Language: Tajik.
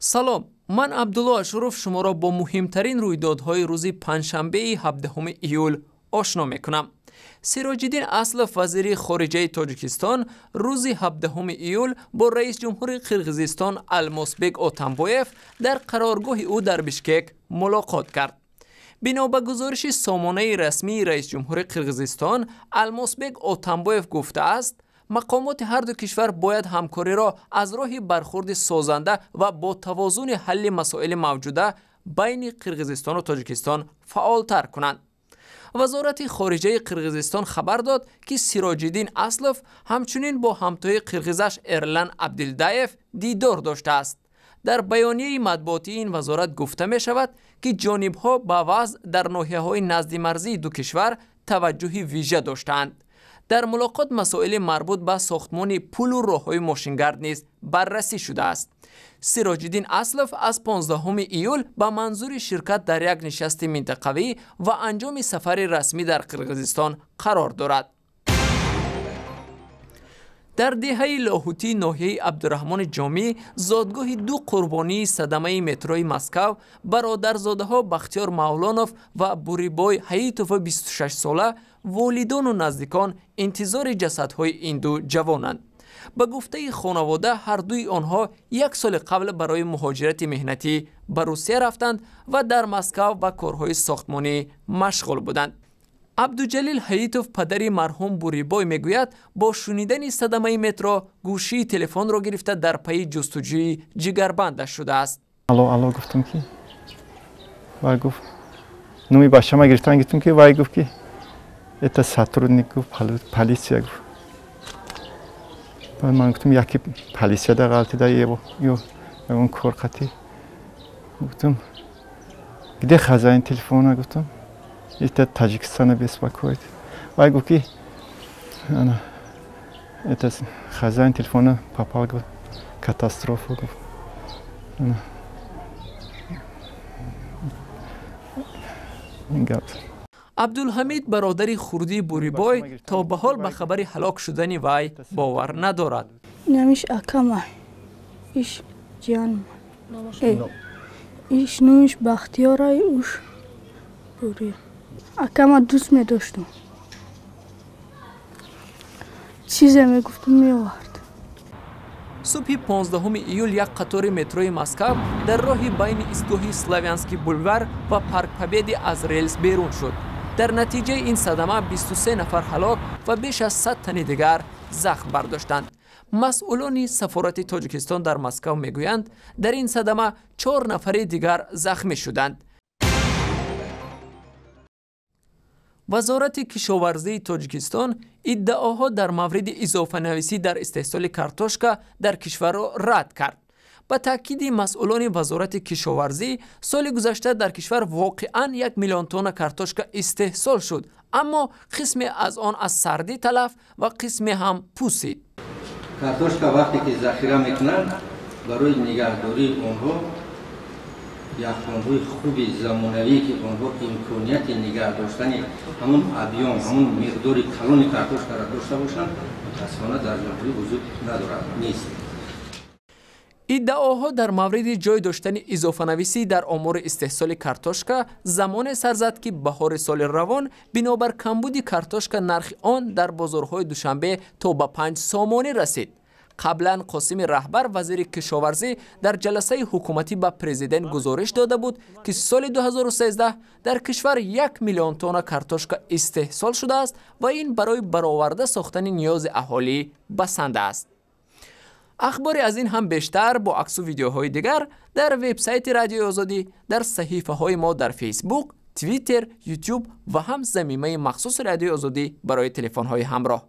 Салом, ман Абдулло Ашуров шуморо бо муҳимтарин рӯйдодҳои рӯзи панҷшанбеи 17 июл ошно мекунам. Сироҷиддин Аслов, вазири хориҷаи Тоҷикистон, рӯзи 17 июл бо раисҷумҳури Қирғизистон Алмосбек Отамбоев дар қароргоҳи ӯ дар Бишкек мулоқот кард. Бино ба гузориши сомонаи расмии раисҷумҳури Қирғизистон, Алмосбек Отамбоев гуфтааст, мақомоти ҳарду кишвар бояд ҳамкориро аз роҳи бархурди созанда ва бо тавозуни ҳалли масоили мавҷуда байни Қирғизистону Тоҷикистон фаъолтар кунанд. Вазорати хориҷаи Қирғизистон хабар дод, ки Сироҷиддин Аслов ҳамчунин бо ҳамтои қирғизаш Эрлан Абдилдаев дидор доштааст. Дар баёнияи матбуотии ин вазорат гуфта мешавад, ки ҷонибҳо ба вазъ дар ноҳияҳои наздимарзии ду кишвар таваҷҷӯҳи вижа доштаанд. Дар мулоқот масоили марбут ба сохтмони пулу роҳҳои мошингард низ баррасӣ шудааст. Сироҷиддин Аслов аз 15 июл ба манзури ширкат дар як нишасти минтақавӣ ва анҷоми сафари расмӣ дар Қирғизистон қарор дорад. Дар деҳаи Лоҳутии ноҳияи Абдураҳмони Ҷомӣ, зодгоҳи ду қурбонии садамаи метрои Москав, бародарзодаҳо Бахтиёр Мавлонов ва Бурибой Ҳаитова 26-сола, волидону наздикон интизори ҷасадҳои ин ду ҷавонанд. Ба гуфтаи хонавода, ҳардуи онҳо як соли қабл барои муҳоҷирати меҳнатӣ ба Русия рафтанд ва дар Москав ба корҳои сохтмонӣ машғул буданд. Абдуҷалил Ҳаитов, падари марҳум Бурибой, мегӯяд, бо шунидани садамаи метро гӯшии телефонро гирифта дар пайи ҷустуҷӯи ҷигарбандаш шудааст. Алло, алло гуфтам, ки вай гуфт, номи бачама гирифтан гуфтам, ки вай гуфт, ки это сотрудник, гуфт, полиция, гуфт. Баъд ман гуфтам, яке полисияда ғалтида ё ягон кор қатӣ. Гуфтам, где хозяин телефона, гуфтам, это Таджикистана беспокоит. Вай гуфт, ки это хозяин телефона попал в катастрофу, гуфт. Ин гап. Абдулҳамид, бародари хурдии Бурибой, то ба ҳол ба хабари ҳалок шудани вай бовар надорад. Инамиш акама, иш ҷиянма, иш номиш Бахтиёрай, уш Бурия. Акама дӯст медоштум, чизе мегуфтум, меовард. Субҳи 15 июл як қатори метрои Москав дар роҳи байни истгоҳи Славянский бульвар ва Парк Победы аз релс берун шуд. Дар натиҷаи ин садама 23 нафар ҳалок ва беш аз 100 тани дигар захм бардоштанд. Масъулони сафорати Тоҷикистон дар Москав мегӯянд, дар ин садама 4 нафари дигар захмӣ шуданд. Вазорати кишоварзии Тоҷикистон иддаоҳо дар мавриди изофанависӣ дар истеҳсоли картошка дар кишварро рад кард. Ба таъкиди масъулони вазорати кишоварзӣ, соли гузашта дар кишвар воқеан 1 миллион тонна картошка истеҳсол шуд, аммо қисме аз он аз сардӣ талаф ва қисме ҳам пусид. Картошка вақте ки захира мекунанд, барои нигаҳдории онҳо яххонҳои хуби замонавӣ, ки онҳо имконияти нигаҳ доштани ҳамон объём, ҳамон миқдори калони картошкаро дошта бошанд, мутаассифона дар ҷумҳурӣ вуҷуд надорад, нест. Иддаоҳо дар мавриди ҷой доштани изофанависӣ дар омори истеҳсоли картошка замоне сар зад, ки баҳори соли равон бинобар камбуди картошка нархи он дар бозорҳои Душанбе то ба 5 сомонӣ расид. Қаблан Қосими Раҳбар, вазири кишоварзӣ, дар ҷаласаи ҳукуматӣ ба президент гузориш дода буд, ки соли 2013 дар кишвар 1 миллион тонна картошка истеҳсол шудааст ва ин барои бароварда сохтани ниёзи аҳолӣ басанда аст. Ахбори аз ин ҳам бештар бо аксу видеоҳои дигар дар вебсайти Радиои Озодӣ, дар саҳифаҳои мо дар Фейсбук, Твиттер, Ютуб ва ҳам замимаи махсуси Радиои Озодӣ барои телефонҳои ҳамроҳ.